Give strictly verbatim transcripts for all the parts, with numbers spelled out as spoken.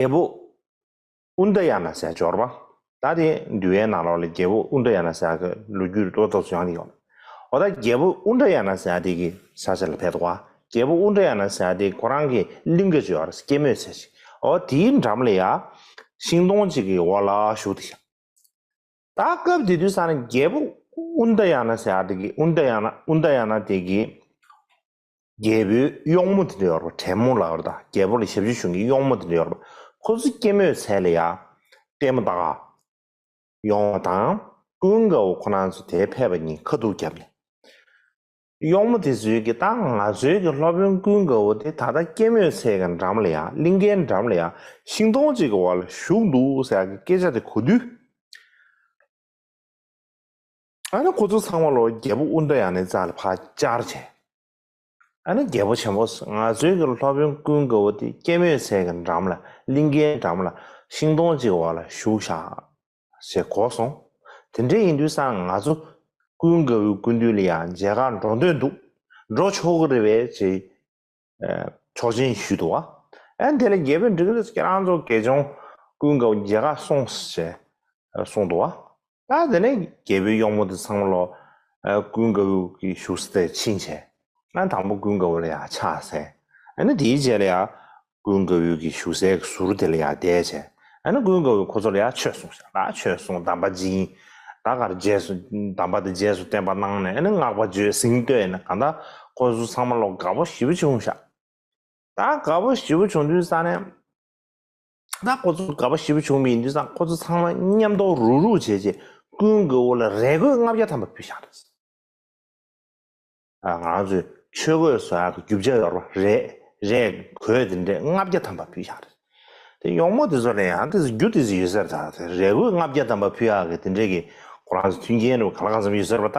རྒྱལ་པོ་ཨུ་ཏ་ཡ་ན་ཟེར་འབྱོར་བ། ད་དེ་འདུལ་བའི་ནང་ལོགས་ལ་རྒྱལ་པོ་ཨུ་ཏ་ཡ་ན་ཟེར་གྱི་ལོ་རྒྱུས་ཏོག་ཏོག་ཙམ་ཡང་དེ་ཡོད། འོ་ད་རྒྱལ་པོ་ཨུ་ཏ་ཡ་ན་ཟེར་དེ་གི་ས་ཆ་ལ་ཕེབས་འདུག་བ། རྒྱལ་པོ་ཨུ་ཏ་ཡ་ན་ཟེར་དེ་ཁོ་རང་གི་གླིང་ག་ཅིག་ཡོད་རེད། སྐྱེད་མོས་ཚལ་ཅིག་འོ་དེའི་འགྲམ་ལ་ཡ་ཤིང་སྡོང་ཅིག་གི་འོག་ལ་བཞུགས་བསྡད་ཤག་ད་སྐབས་དེ་དུས་ཙ་ན་རྒྱལ་པོ་ཨུ་ཏ་ཡ་ན་ཟེར་དེ་གི་ཨུ་ཏ་ཡ་ན་ཨུ་ཏ་ཡ་ན་དེ་གི་རྒྱལ་པོའི་གཡོག་མོ་དེ་འདྲ་ཡོད་རེད་པ། བྲན་མོ་ལབ་རེད་ད། རྒྱལ་པོ་ལ་ཞབས་ཕྱི་ཞུ་མཁན་གྱི་གཡོག་མོ་དེ་འདྲ་ཡོད་རེད་པ། ཁོ་ཚོ་སྐྱེད་མོས་ཚལ་ལ་ཡ་ལྟད་མོ་ལྟ་ག་ཡོང་བ་དང་། ཀུན་དགའ་བོ་ཁོ་རང་ཚོ་དེར་ཕེབས་པ་གཉིས་ཁ་ཐུག་བརྒྱབ་ནས། གཡོག་མོ་དེ་ཚོས་ཀྱི་ད་ང་ཚོའི་གི་སློབ་དཔོན་ཀུན་དགའ་བོ་དེ་ད་ལྟ་སྐྱེད་མོས་ཚལ་གྱི་འགྲམ་ལ་ཡ་གླིང་གའི་འགྲམ་ལ་ཡ་ཤིང་སྡོང་གཅིག་གི་འོག་ལ་བཞུགས་འདུག་ཟེར་གྱི་སྐད་ཆ་དེ་གོ་དུས། ཨ་ནི་ཁོ་ཚོ་ཚང་མ་ལོ་རྒྱལ་པོ་ཨུ་ཏ་ཡ་ནའི་རྩ་ལ་ཕར་བཅར་བྱས། ཨ་ནི་རྒྱལ་པོ་ཆེན་པོ་ང་ཚོའི་གི་སློབ་དཔོན་ཀུན་དགའ་བོ་དེ་སྐྱེད་མོས་ཚལ་གྱི་འགྲམ་ལ་གླིང་གའི་འགྲམ་ལ་ཤིང་སྡོང་གཅིག་འོག་ལ་བཞུགས་ཤག་ཞེས་གོ་སོང་། དེ་འདྲ་ཡིན་དུས་ཙང་ང་ཚོ་ཀུན་དགའ་བོའི་སྐུ་མདུན་ལ་ཡང་མཇལ་ཁ་འགྲོ་འདོད་འདུག་འགྲོ་ཆོག་གི་རེད་པས་ཅེས། ཆོག་མཆན་ཞུས་འདུག་བ། ཨ་དེ་ལ་རྒྱལ་པོས་འགྲིག་གི་རེད། ཁྱེད་རང་ཚོ་དགེ་སྦྱོང་ཀུན་དགའ་བོ་མཇལ་ཁ་སོང་ཞེས་གསུངས་འདུག་བ། ད་དེ་ནས་རྒྱལ་པོའི་གཡོག་མོ་དེ་ཚང་མ་ལོ་ཀུན་དགའ་བོ་གི་བཞུགས་ས་དེར་ཕྱིན་བྱས། ཨ་དང་པོ་ཀུན་དགའ་བོ་ལ་ཡར་ཕྱག་འཚལ། ཨ་ནི་དེའི་རྗེས་ལ་ཡར་ཀུན་དགའ་བོ་གི་བཞུགས་སའི་ཟུར་དེ་ལ་ཡར་བསྡད་བྱས། ཨ་ནི་ཀུན་དགའ་བོས་ཁོ་ཚོ་ལ་ཡར་ཆོས་གསུངས་ཤག་ད་ཆོས་གསུངས། གདམས་པ་སྦྱིན། ད་གར་རྗེས་སུ་གདམས་པ་དེ་རྗེས་སུ་བསྟན་པ་གནང་ནས། ཨ་ནི་བསྔགས་པ་བརྗོད། གཟེངས་བསྟོད་ནས། གང་ལྟར་ཁོ་ཚོ་ཚང་མ་ལོ་དགའ་པོ་ཞེ་པོ་བྱུང་ཤག་ད་དགའ་པོ་ཞེ་པོ་བྱུང་དུས་ཙ་ནས། ད་ཁོ་ཚོ་དགའ་པོ་ཞེ་པོ་བྱུང་བ་ཡིན་དུས་ཙང་ཁོ་ཚོ་ཚང་མ་མཉམ་དུ་རུག་རུག་བྱས་བྱས་ཀུན་དགའ་བོ་ལ་རས་གོས་ལྔ་བརྒྱ་ཐམ་པ་ཕུལ་བཞག་རེད། ཨ་ང་ཚོས་ཆོས་གོས་བཟོ་ཡག་གི་རྒྱུ་ཆ་ཡོད་རེད་པ། རས་རས་གོས་དེ་འདྲས་ལྔ་བརྒྱ་ཐམ་པ་ཕུལ་བཞག་རེད། དེ་གཡོག་མོ་དེ་ཚོ་ལ་ཡང་དེ་ཚོ་རྒྱུ་དེ་ཚོ་ཡོད་ས་རེད། ད་དེ་རས་གོས་ལྔ་བརྒྱ་ཐམ་པ་ཕུལ་ཡག་གི་དེ་འདྲས་ཀྱི་ཁོ་རང་ཚོ་མཐུན་རྐྱེན་རེད་པ། གང་ལ་གང་འཚམ་ཡོད་ས་རེད་པ། ད་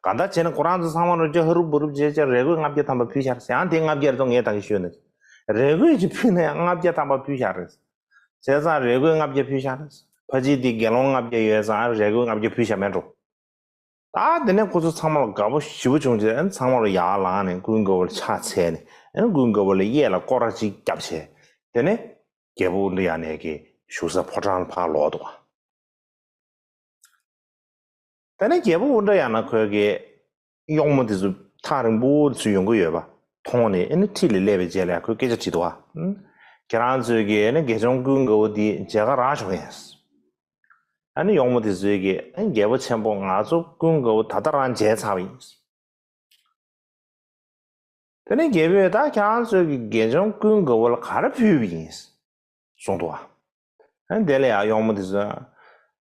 གང་ལྟར་བྱས་ན་ཁོ་རང་ཚོ་ཚང་མ་ལོ་ཅིག་ཧ་རུབ་བུ་རུབ་བྱས་བྱས་རས་གོས་ལྔ་བརྒྱ་ཐམ་པ་ཕུལ་བཞག་རེད། ཡང་དེ་ལྔ་བརྒྱ་རེད་དོ། ངས་ད་གིན་ཤོད་ནས་རས་གོས་ཅིག་ཕུལ་ན་ཡང་ལྔ་བརྒྱ་ཐམ་པ་ཕུལ་བཞག་རེད། བྱས་ཙང་རས་གོས་ལྔ་བརྒྱ་ཕུལ་བཞག་རེད། ཕ་གཅིག་དེ་དགེ་སློང་ལྔ་བརྒྱ་ཡོད་ཙང་རས་གོས་ལྔ་བརྒྱ་ཕུལ་བཞག་མེད་འགྲོ། ད་དེ་ནས་ཁོ་ཚོ་ཚང་མ་ལ་དགའ་པོ་ཞེ་པོ་བྱུང་རྗེས། ཨ་ནི་ཚང་མ་ལ་ཡར་ལངས་ནས་ཀུན་དགའ་བོ་ལ་ཕྱག་འཚལ་ནས། ཨ་ནི་ཀུན་དགའ་བོ་ལ་གཡས་ལ་སྐོར་ར་གཅིག་བརྒྱབ་བྱས། དེ་ནས་རྒྱལ་པོ་ཨུ་ཏྲ་ཡ་ན་གི་བཞུགས་ས་ཕོ་བྲང་ལ་ཕར་ལོག་འདུག་བ། དེ་ནས་རྒྱལ་པོ་ཨུ་ཏྲ་ཡ་ན་ཁོས་གི་གཡོག་མོ་དེ་ཚོ་ཐག་རིང་པོ་ཚུར་ཡོང་གི་ཡོད་པ་མཐོང་ནས། ཨ་ནི་འཁྲིས་ལ་སླེབས་པའི་རྗེས་ལ་ཁོས་སྐད་ཆ་དྲིས་འདུག་བ། ཨ་ཁྱེད་རང་ཚོས་གི་ཨ་ནི་དགེ་སྦྱོང་ཀུན་དགའ་བོ་འདི་མཇལ་ཁ་རག་ཆོག་གི་ཡིན། ཨ་ནི་གཡོག་མོ་དེ་ཚོས་ཀྱིས། ཨ་ནི་རྒྱལ་པོ་ཆེན་པོ། ང་ཚོ་ཀུན་དགའ་བོ་ད་ལྟ་རང་མཇལ་ཚར་བ་ཡིན། དེ་ནས་རྒྱལ་པོས་ད་ཁྱེད་རང་ཚོས་ཀྱིས་དགེ་སྦྱོང་ཀུན་དགའ་བོ་ལ་ག་རེ་ཕུལ་བ་ཡིན་གསུངས་འདུག་བ། ཨ་ནི་དེ་ལ་ཡང་གཡོག་མོ་དེ་ཚོས།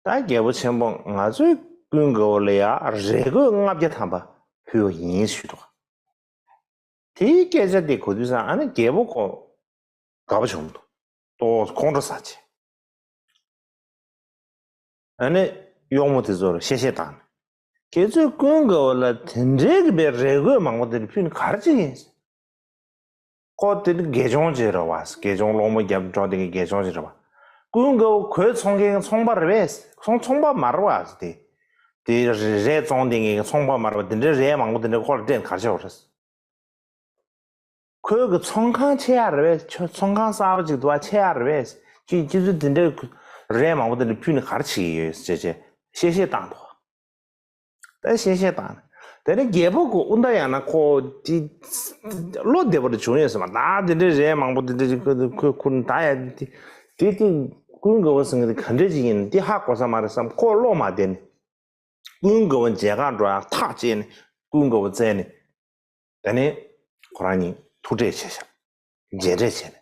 ད་རྒྱལ་པོ་ཆེན་པོ། ང་ཚོས་ཀུན་དགའ་བོ་ལ་ཡང་རས་གོས་ལྔ་བརྒྱ་ཐམ་པ་ཕུལ་བ་ཡིན་ཞུས་འདུག་བ། དེའི་སྐད་ཆ་དེ་གོ་དུས་ཙང་ཨ་ནི་རྒྱལ་པོ་ཁོ་དགའ་པོ་བྱུང་འདུག་ཏོག་ཙམ་ཁོང་ཁྲོ་ཟ་བྱས། ཨ་ནི་གཡོག་མོ་དེ་ཚོར་གཤེ་གཤེ་བཏང་ནས། ཁྱེད་ཚོས་ཀུན་དགའ་བོ་ལ་དེ་འདྲའི་གི་པའི་རས་གོས་མང་པོ་དེ་འདྲ་ཕུལ་ནས་ག་རེ་བྱེད་ཀྱི་ཡིན། ཁོ་དེ་ནི་དགེ་སྦྱོང་ཅིག་རེད་བ། དགེ་སྦྱོང་སློང་མོ་རྒྱབ་འགྲོ་དེ་གི་དགེ་སྦྱོང་ཅིག་རེད་བ། ཀུན་དགའ་བོ་གོས་བཙོང་མཁན་ཚོང་པ་རེད་པས། ཚོང་ཚོང་པ་མ་རེད་བ། དེ་དེ་རས་བཙོང་དེ་གི་ཚོང་པ་མ་རེད་བ། དེ་འདྲའི་རས་མང་པོ་དེ་འདྲ་ཁོ་ལ་སྤྲད་ནས་ག་རེ་བྱེད་པ་རེད། ཁོའི་གི་ཚོང་ཁང་ཕྱེ་ཡག་རེད་པས། ཚོང་ཁང་གསར་པ་ཅིག་འདུག་བ། ཕྱེ་ཡག་རེད་པས། ཁྱེད་ཁྱེད་ཚོས་དེ་འདྲའི་རས་མང་པོ་དེ་འདྲ་ཕུལ་ནས་ག་རེ་བྱེད་ཀྱི་ཡོད་ཟེར་བྱས་བཤད་བཤད་བཏང་འདུག་ད་བཤད་བཤད་བཏང་། དེ་ནས་རྒྱལ་པོ་ཁོ་ཨུ་ཏྲ་ཡ་ན་ཁོ་དེ་བློ་བདེ་པོ་རེ་བྱུང་ཡོད་ཟེར་བ། ད་དེ་འདྲའི་རས་མང་པོ་དེ་འདྲ་ཅིག་ཁོ་ཁོ་ཁུར་ད་ཡ་དེ་དེ་དེ་ཀུན་དགའ་བོ་ཟེར་མཁན་དེ་ག་འདྲ་ཅིག་ཡིན་དེ་ཧ་གོ་ས་མ་རེད་བསམ། ཁོ་བློ་མ་བདེ་ནས། ཀུན་དགའ་བོ་མཇལ་ཁ་འགྲོ་ཡག་ཐག་བཅད་ནས་ཀུན་དགའ་བོ་བཙལ་ནས། དེ་ནས་ཁོ་རང་གཉིས་ཐུག་འཕྲད་བྱས་ཤག་མཇལ་འཕྲད་བྱས་ནས།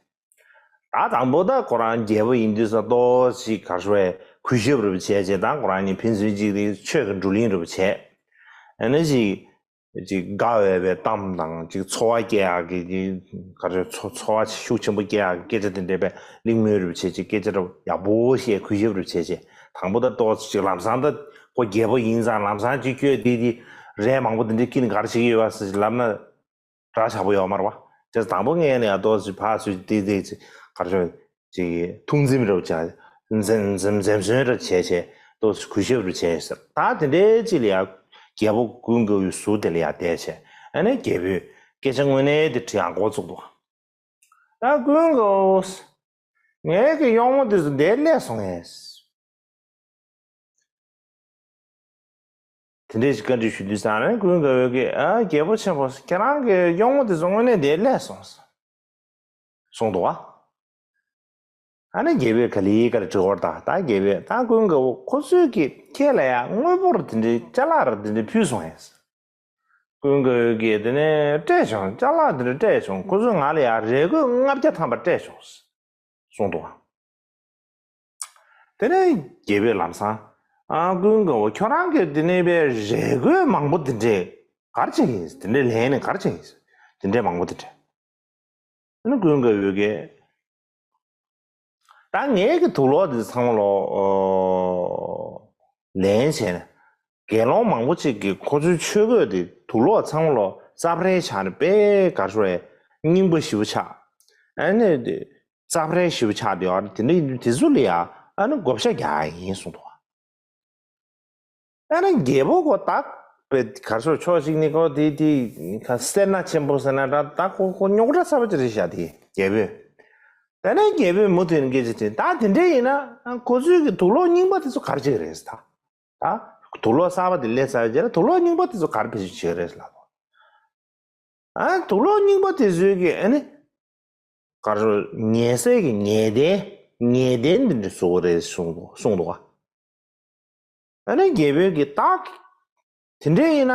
ད་དང་པོ་ད་ཁོ་རང་རྒྱལ་པོ་ཡིན་དུས་ཙང་ཏོག་ཙམ་ག་རེ་ཞུ་དགོས། གུས་ཞབས་རེ་བྱས་བྱས། ད་ཁོ་རང་གཉིས་ཕན་ཚུན་གཅིག་དེ་ཆོས་ཀྱི་བགྲོ་གླེང་རེ་བྱས། ཨ་ནི་ཅིག་ཅིག་དགའ་འོས་པའི་གཏམ་དང་། ཅིག་ཚོར་བ་སྐྱེ་ཡག་གི་ཅིག་ག་རེ་ཚོ་ཚོར་བ་ཤུགས་ཆེན་པོ་སྐྱེ་ཡག་གི་སྐད་ཆ་དེ་འདྲས་པའི་གླེང་མོལ་རེ་བྱས། ཅིག་སྐད་ཆ་རེ་ཡག་པོ་བཤད། གུས་ཞབས་རེ་བྱས་བྱས། དང་པོ་ད་ཏོག་ཙམ་ཅིག་ལམ་སང་ད་ཁོ་རྒྱལ་པོ་ཡིན་ཙང་ལམ་སང་ཅིག་ཁྱོད་དེ་དེ་རས་མང་པོ་དེ་འདྲས་ཁྱེར་ནས་ག་རེ་བྱེད་ཀྱི་ཡོད་པ་ཟེར་ལབ་ན་འདྲ་ཆགས་པོ་ཡོད་མ་རེད་པ། བྱས་ཙང་དང་པོ་ངས་ནས་ཡང་ཏོག་ཙམ་ཕར་ཚུར་དེ་དེ་ཅིག་ག་རེ་ཞུ། ཅིག་ཐུགས་འཛེམ་རེ་བྱས། འཛེམ་འཛེམ་འཛེམ་ཟོན་རེ་བྱས་བྱས། ཏོག་ཙམ་གུས་ཞབས་རེ་བྱས་ཟེར། ད་དེ་འདྲའི་ཅིག་ལ་ཡ་རྒྱལ་པོ་ཀུན་དགའ་བོའི་ཟུར་དེ་ལ་ཡ་བསྡད་བྱས། ཨ་ནི་རྒྱལ་པོས་སྐད་ཆ་དངོས་གནས་དེ་དྲི་ཡག་འགོ་བཙུགས་འདུག་ད་ཀུན་དགའ་བོ། ངའི་གི་གཡོག་མོ་དེ་ཚོ་འདིར་སླེབས་སོང་ངས། དེ་འདྲས་ཞིག་བཀའ་འདྲི་ཞུ་དུས་ཙང་ནས་ཀུན་དགའ་བོས་ཀྱིས། ཨ། རྒྱལ་པོ་ཆེན་པོ། ཁྱེད་རང་གི་གཡོག་མོ་དེ་ཚོ་དངོས་གནས་འདིར་སླེབས་སོང་། གསུངས་འདུག་བ། ཨ་ནི་རྒྱལ་པོས་ག་ལེ་ག་ལེ་དྲི་བར་ད། ད་རྒྱལ་པོས། ད་ཀུན་དགའ་བོ་ཁོ་ཚོས་ཀྱིས་ཁྱེད་ལ་ཡ་དངུལ་ཕོར་དེ་འདྲའི་ཅ་ལག་ར་དེ་འདྲ་ཕུལ་སོང་ངས། ཀུན་དགའ་བོས་ཀྱིས་དེ་ནས་སྤྲད་བྱུང་། ཅ་ལག་དེ་འདྲ་སྤྲད་བྱུང་། ཁོ་ཚོས་ང་ལ་ཡ་རས་གོས་ལྔ་བརྒྱ་ཐམ་པ་སྤྲད་བྱུང་གསུངས་འདུག་བ། དེ་ནས་རྒྱལ་པོས་ལམ་སང་། ཨ། ཀུན་དགའ་བོ། ཁྱོད་རང་གིས་དེ་ནས་པའི་རས་གོས་མང་པོ་དེ་འདྲས་ག་རེ་བྱེད་ཀྱི་ཡིན། དེ་འདྲས་ལེན་ནས་ག་རེ་བྱེད་ཀྱི་ཡིན། དེ་འདྲས་མང་པོ་དེ་འདྲས། ཨ་ནི་ཀུན་དགའ་བོས་ཀྱིས། ད་ངའི་གི་དུག་ལོག་དེ་ཚང་མ་ལོ། ཨོ། ལེན་བྱས་ནས། དགེ་སློང་མང་པོ་ཅིག་གིས་ཁོ་ཚོའི་ཆོས་གོས་དེ་དུག་ལོག་ཚང་མ་ལོ་ཙབ་རའི་ཆ་ནས་དཔེ་ག་རེ་ཟེར། རྙིང་པ་ཞེ་པོ་ཆགས། ཨ་ནི་དེ་ཙབ་རའི་ཞེ་པོ་ཆགས་དེ་ཡོད་རེད། དེ་འདྲ་ཡིན་དུས་དེ་ཚོ་ལ་ཡ་ཨ་ནི་བགོ་བཤའ་རྒྱག་ཡ་ཡིན་གསུངས་འདུག་ཨ་ནི་རྒྱལ་པོ་ཁོ་ད་དཔེ་ག་རེ་ཟེར། ཕྱོགས་གཅིག་ནས་ཁོ་དེ་དེ་སེར་སྣ་ཆེན་པོ་ཟེར་ན་འདྲ། ད་ཁོ་ཁོ་རྙོག་དྲ་ཚ་པོ་ཅིག་རེད་ཤག་དེ་རྒྱལ་པོས། དེ་ནས་རྒྱལ་པོས་མུ་མཐུད་ནས་སྐད་ཆ་དྲིས། ད་དེ་འདྲ་ཡིན་ན་ཁོ་ཚོས་ཀྱི་དུག་ལོག་རྙིང་པ་དེ་ཚོ་ག་རེ་བྱེད་ཀྱི་རེད་ཟེར། ད། ད་དུག་ལོག་གསར་པ་དེ་ལས་ཚར་བའི་རྗེས་ལ་དུག་ལོག་རྙིང་པ་དེ་ཚོ་ག་རེ་བེད་སྤྱོད་བྱེད་ཀྱི་རེད་ལབ། ཨ། དུག་ལོག་རྙིང་པ་དེ་ཚོའི་གི་ཨ་ནི་ག་རེ་ཟེར། ཉལ་སའི་གི་ཉལ་གདན། ཉལ་གདན་འདི་འདྲ་བཟོ་གི་རེད་གསུངས་འདུག་གསུངས་འདུག་ག་ཨ་ནི་རྒྱལ་པོས་ཀྱིས། ད་དེ་འདྲ་ཡིན་ན་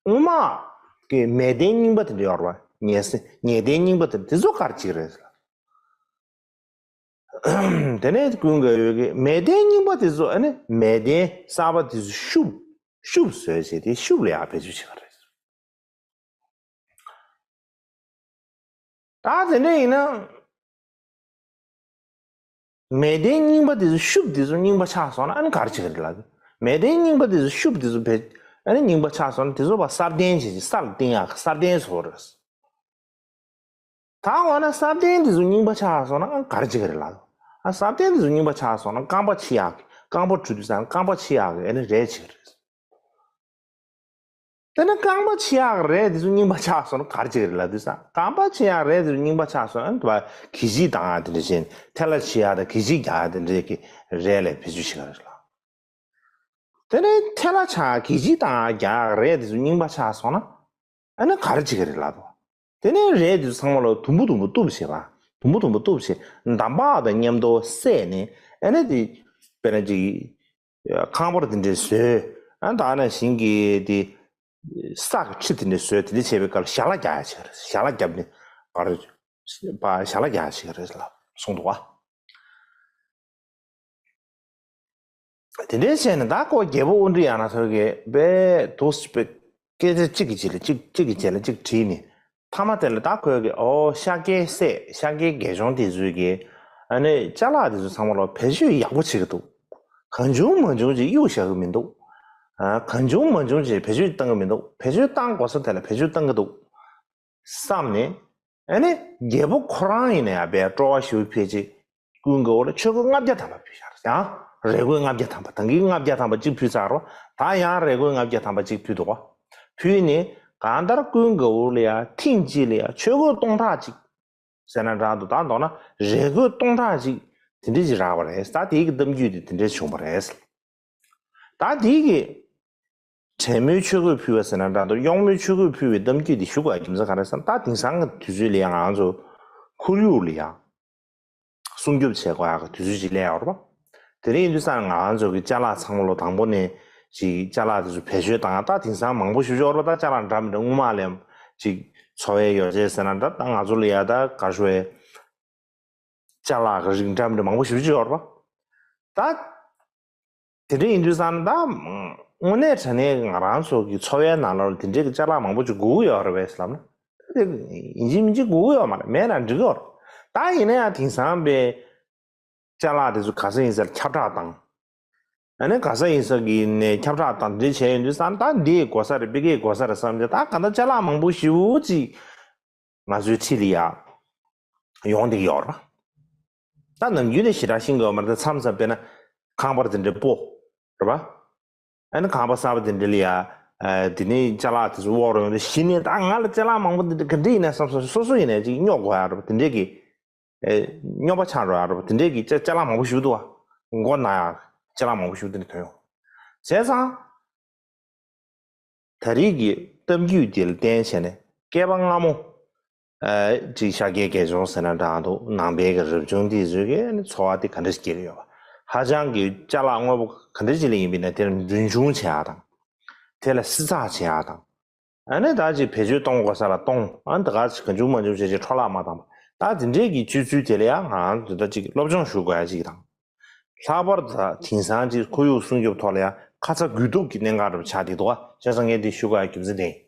དངུལ་སྨར་གྱི་མལ་གདན་རྙིང་པ་དེ་འདྲ་ཡོད་རེད་པ། ཉལ་ས་ཉལ་གདན་རྙིང་པ་དེ་དེ་ཚོ་ག་རེ་བྱེད་ཀྱི་རེད་ཟེར། དེ་ནས་ཀུན་དགའ་བོས་ཀྱིས་མལ་གདན་རྙིང་པ་དེ་ཚོ། ཨ་ནི་མལ་གདན་གསར་པ་དེ་ཚོ་ཤུབས། ཤུབས་བཟོས་བྱས་དེ་ཤུབས་ལ་ཡང་བེད་སྤྱོད་བྱེད་ཀྱི་རེད། ད་དེ་འདྲ་ཡིན་ན། མལ་གདན་རྙིང་པ་དེ་ཚོ་ཤུབས་དེ་ཚོ་རྙིང་པ་ཆགས་སོང་ན་ཨ་ནི་ག་རེ་བྱེད་ཀྱི་རེད་ལབ། མལ་གདན་རྙིང་པ་དེ་ཚོ་ཤུབས་དེ་ཚོ་བེད། ཨ་ནི་རྙིང་པ་ཆགས་སོང་ན་དེ་ཚོ་ཕར་སྲ་བརྟན་བྱེད་ཀྱི། སར་བཏིང་ཡག་སྲ་བརྟན་བཟོ་རེད། ད་འོ་ན་སྲ་བརྟན་དེ་ཚོ་རྙིང་པ་ཆགས་སོང་ན་ཨ་ག་རེ་བྱེད་ཀྱི་རེད་ལབ། ཨ། སྲ་བརྟན་དེ་ཚོ་རྙིང་པ་ཆགས་སོང་ན་རྐང་པ་ཕྱིས་ཡག་གི། རྐང་པ་འཁྲུད་དུས་ཙང་རྐང་པ་ཕྱིས་ཡག་གི་ཨ་ནི་རས་བྱེད་ཀྱི་རེད། དེ་ནས་རྐང་པ་ཕྱིས་ཡག་རས་དེ་ཚོ་རྙིང་པ་ཆགས་སོང་ན་ག་རེ་བྱེད་ཀྱི་རེད་ལབ་དུས་ཙང་། རྐང་པ་ཕྱིས་ཡག་རས་དེ་ཚོ་རྙིང་པ་ཆགས་སོང་ན་དེ་བ་གད་ཕྱིས་བཏང་ཡག་དེ་འདྲ་བྱས་ནས། ཐལ་བ་ཕྱིས་ཡག་དང་གད་ཕྱིས་རྒྱག་ཡག་དེ་འདྲའི་གི་རས་ལ་བེད་སྤྱོད་བྱེད་ཀྱི་རེད་ལབ། དེ་ནས་ཐལ་བ་ཆགས་གད་ཕྱིས་བཏང་ཡག་རྒྱག་ཡག་རས་དེ་ཚོ་རྙིང་པ་ཆགས་སོང་ན་ཨ་ནི་ག་རེ་བྱེད་ཀྱི་རེད་ལབ་དུས། དེ་ནས་རས་དེ་ཚོ་ཚང་མ་ལ་དུམ་བུ་དུམ་བུ་གཏུབ་བྱས་པ། དུམ་བུ་དུམ་བུ་གཏུབ་བྱས་འདམ་བག་དང་མཉམ་དུ་བསྲེས་ནས། ཨ་ནི་དེ་དཔེར་ན་ཅིག་ཁང་པར་དེ་འདྲས་བཟོས། ཨ། ད་ནང་བཞིན་གྱི་དེ་ས་གི་ཁྲི་དེ་འདྲས་བཟོས། དེ་འདྲས་བྱས་པའི་སྐབས་ཞལ་ལག་རྒྱག་ཡག་བྱེད་ཀྱི་རེད། ཞལ་ལག་བརྒྱབ་ནས་ཕར་ཕར་ཞལ་ལག་རྒྱག་ཡག་བྱེད་ཀྱི་རེད་ལབ་གསུངས་འདུག་བ། དེ་འདྲའི་བྱས་ནས་ད་ཁོ་རྒྱལ་པོ་དབོན་སྤྲུལ་ཡང་ན་ཐོས་ཀྱིས་དཔེ་འདུག་སེ་དཔེ་སྐད་ཆ་གཅིག་གི་རྗེས་ལ་གཅིག་གཅིག་གི་རྗེས་ལ་གཅིག་དྲིས་ནས། མཐའ་མ་དེ་ལ་ད་ཁོས་ཀྱིས། ཨོ། ཤཱཀྱའི་སྲས། ཤཱཀྱའི་དགེ་སྦྱོང་དེ་ཚོས་ཀྱིས་ཨ་ནི་ཅ་ལག་དེ་ཚོ་ཚང་མ་ལ་བེད་སྤྱོད་ཡག་པོ་བྱེད་ཀྱི་འདུག་གང་བྱུང་མང་བྱུང་ཅིག་གཡུག་བཞག་གི་མི་འདུག་ཨ། གང་བྱུང་མང་བྱུང་ཅིག་བེད་སྤྱོད་བཏང་གི་མི་འདུག་བེད་སྤྱོད་བཏང་དགོས་ས་དེ་ལ་བེད་སྤྱོད་བཏང་གི་འདུག་བསམ་ནས། ཨ་ནི་རྒྱལ་པོ་ཁོ་རང་ཡིན་ན་ཡང་དཔེ་སྤྲོ་བ་ཞེ་པོ་འཕེལ་ཅིག་ཀུན་དགའ་བོ་ལ་ཆོས་གོས་ལྔ་བརྒྱ་ཐམ་པ་ཕུལ་བཞག་ཡང་རས་གོས་ལྔ་བརྒྱ་ཐམ་པ། ད་གིན་ལྔ་བརྒྱ་ཐམ་པ་གཅིག་ཕུལ་ཚར་རོ། ད་ཡང་རས་གོས་ལྔ་བརྒྱ་ཐམ་པ་གཅིག་ཕུལ་འདུག་ག་ཕུལ་ནས་གང་ལྟར་ཀུན་དགའ་བོ་ལ་ཡང་ཐེངས་གཅིག་ལ་ཡང་ཆོས་གོས་སྟོང་ཕྲག་གཅིག་ཟེར་ན་འདྲ་འདུག་ད་མདོར་ན་རས་གོས་སྟོང་ཕྲག་གཅིག་དེ་འདྲ་ཅིག་རག་པ་རེད། ད་དེའི་གི་གཏམ་རྒྱུད་དེ་དེ་འདྲ་བྱུང་བ་རེད། ད་དེའི་གི་བྲན་མོའི་ཆོས་གོས་ཕུལ་བ་ཟེར་ན་འདྲ་འདུག་གཡོག་མོའི་ཆོས་གོས་ཕུལ་བའི་གཏམ་རྒྱུད་འདི་ཞུ་དགོས་རྒྱུ་མཚན་ག་རེ་ཟེར་ན། ད་དེང་སང་གི་དུས་ཚོད་ལ་ཡང་ང་ཚོ་ཁོར་ཡུག་ལ་ཡང་སྲུང་སྐྱོབ་བྱེད་དགོས་ཡག་གི་དུས་ཚོད་ཅིག་སླེབས་ཡོད་རེད་པ། དེ་རིང་ཡིན་དུས་ཙང་ང་ཚོ་གི་ཅ་ལག་ཚང་མ་ལོ་དང་པོ་ནས་ཅིག་ཅ་ལག་དེ་ཚོ་བེད་སྤྱོད་བཏང་། ད་དེང་སང་མང་པོ་ཞེ་པོ་ཅིག་ཡོད་རེད་པ། ད་ཅ་ལག་འདྲ་མི་འདྲ་སྔོན་མ་ལས་ཅིག་འཚོ་བའི་ཡོ་བྱད་ཟེར་ན་འདྲ། ད་ང་ཚོ་ལ་ཡ་ད་ག་རེ་ཞུ་དགོས། ཅ་ལག་གི་རིགས་འདྲ་མི་འདྲ་མང་པོ་ཞེ་པོ་ཅིག་ཡོད་རེད་པ། ད་དེ་འདྲ་ཡིན་དུས་ཙང་ད་དངོས་གནས་དྲང་གནས་ང་རང་ཚོ་གི་འཚོ་བའི་ནང་ལོགས་ལ་དེ་འདྲའི་གི་ཅ་ལག་མང་པོ་ཅིག་དགོས་ཀྱི་ཡོད་རེད་པས་ལབ་ན། ཡིན་གཅིག་མིན་གཅིག་དགོས་ཀྱི་ཡོད་མ་རེད། མེད་ན་འགྲིག་གི་ཡོད་རེད། ད་ཡིན་ན་ཡང་དེང་སང་པའི་ཅ་ལག་དེ་ཚོ་ག་ས་ཡིན་སར་ཁྱབ་བསྒྲགས་བཏང་། ཨ་ནི་ག་ས་ཡིན་ས་གི་ནས་ཁྱབ་བསྒྲགས་དང་འདི་བྱས་ཡོང་དུས་ཙང་ད་འདི་དགོས་ས་རེད། ཕ་གིའི་དགོས་ས་རེད་བསམ་བྱས། ད་ག་ད་ཅ་ལག་མང་པོ་ཞེ་པོ་ཅིག་ང་ཚོའི་འཁྲིས་ལ་ཡ་ཡོང་བསྡད་ཀྱི་ཡོད་རེད། ད་ནམ་རྒྱུན་ནས་ཞེ་དྲག་ཤེས་ཀྱི་ཡོད་མ་རེད། ད་མཚམས་མཚམས་དཔེར་ན་ཁང་པར་དེ་འདྲའི་སྤོ་རེད་པ། ཨ་ནི་ཁང་པ་གསར་པ་དེ་འདྲ་ལ་ཡ། ཨ། དེ་ནས་ཅ་ལག་དེ་ཚོ་དབོར་ཡོང་དུས་གཞི་ནས་ད་ང་ལ་ཅ་ལག་མང་པོ་འདི་འདྲ་ག་འདྲ་ཡིན་ན་བསམ་སོང་། སོ་སོ་ཡིན་ནའི་ཅིག་སྙོག་དགོས་ཡ་རེད་པ། དེ་འདྲའི་གི་ ཨེ་སྨྱོན་པ་ཆགས་འགྲོ་ཡག་འདྲ་པོ་དེ་འདྲས་ཀྱི་ཅ་ཅ་ལག་མང་པོ་ཞིག་འདུག་བ། མགོ་ན་ཡག་ཅ་ལག་མང་པོ་ཞིག་དེ་འདྲ་ཐོན་ཡོང་། བྱས་ཙང་། ད་རེས་ཀྱི་གཏམ་རྒྱུད་འདི་ལ་བརྟེན་བྱས་ནས་བསྐལ་པ་སྔ་མོ། ཨ་ཅིག་ཤཱཀྱའི་དགེ་སྦྱོང་ཟེར་ན་འདྲ་འདུག་ནང་པའི་གི་རབ་བྱུང་འདི་ཚོའི་གི་ནི་འཚོ་བ་འདི་ག་འདྲ་ཞིག་སྐྱེལ་ཡོད་པ། ཧ་ཅང་གི་ཅ་ལག་དངོས་པོ་ག་འདྲ་ཞིག་ལ་ཡིན་པ་ཡིན་ན་དེ་ལ་མགྲོན་ཆུང་བྱེད་ཡག་དང་། དེ་ལ་བསྲི་ཚགས་བྱེད་ཡག་དང་། ཨ་ནི་ད་ཅིག་བེད་སྤྱོད་གཏོང་དགོས་ས་ལ་གཏོང་། ཨ་ནི་ད་ག་ཅིག་གང་བྱུང་མང་བྱུང་བྱས་བྱས་འཕྲོ་བརླག་མ་བཏང་བ། ད་དེ་འདྲའི་གི་སྤྱོད་ཚུལ་དེ་ལ་ཡང་ང་ཚོ་ད་ཅིག་སློབ་སྦྱོང་ཞུ་དགོས་ཡ་ཅིག་དང་། ལྷག་པར་དུ་ད་དེང་སང་ཅིག་ཁོར་ཡུག་སྲུང་སྐྱོབ་ཐོག་ལ་ཡང་ཁ་ཚ་དགོས་གཏུགས་ཀྱི་གནད་འགག་རུ་ཆགས་བསྡད་འདུག་བ། བྱས་ཙང་ངས་འདི་ཞུ་དགོས་ཡ་རྒྱུ་མཚན་དེ་ཡིན།